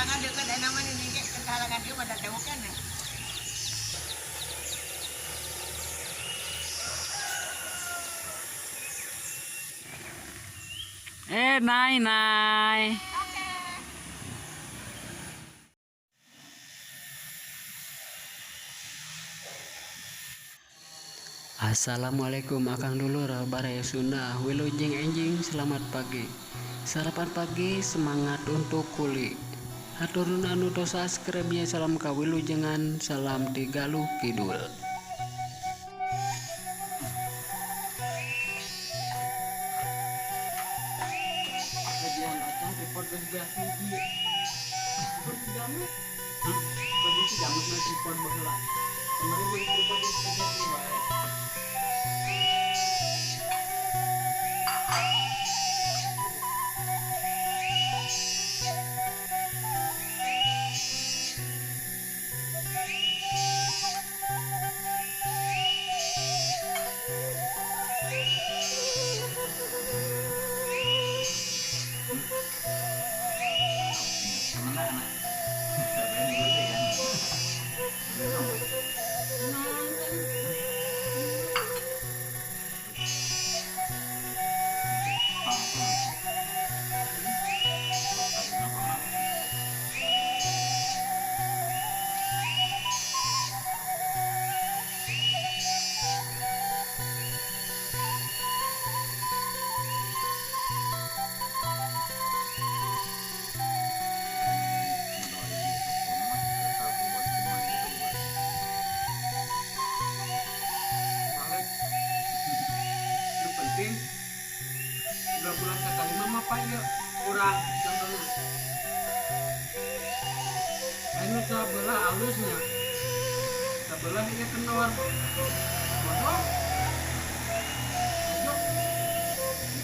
Halangan dekat ada nama ni ke halangan dia pada tahu kan. Nay nay. Assalamualaikum akang dulur baraya Sunda, wilujeng enjing, selamat pagi. Sarapan pagi, semangat untuk kuli. Hatur nuhun anu tos subscribe ya. Salam kawilujengan, salam ti Galuh Kidul. Kajian akang tripod geus beak hiji. Tripod jamu. Hah? Bagi si jamu mah tripod baheula. Kemarin beli tripod geus kajian wae. Kemana anak? Sampai ini gue kan. Balik. Nu penting 2 bulan sekali mah apa ya kurang contohnya. Anu sabelah alusnya. Sabelah ieu kendor. Bodoh.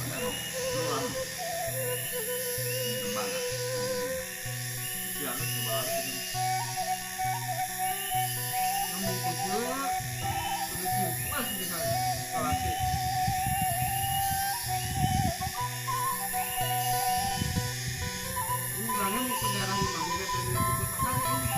Ayo. Kembang. Ya, coba itu. Yang bungkusnya udah puas bisa instalasi. Ini bilangnya mau ke daerah imam juga tadi bungkus sekali ini.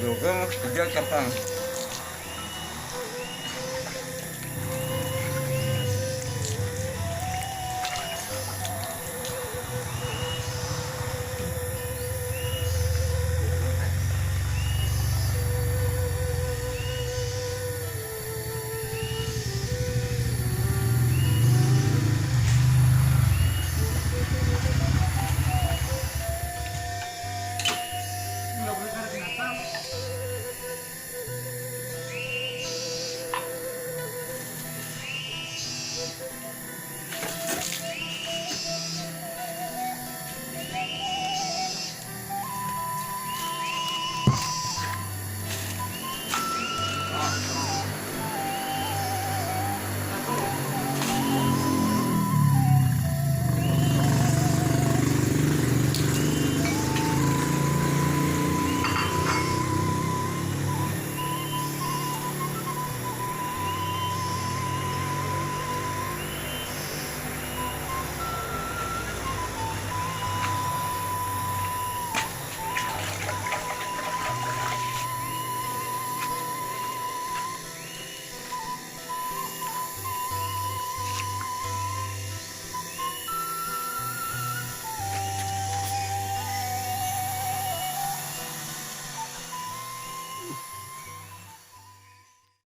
Juga kerja kapan?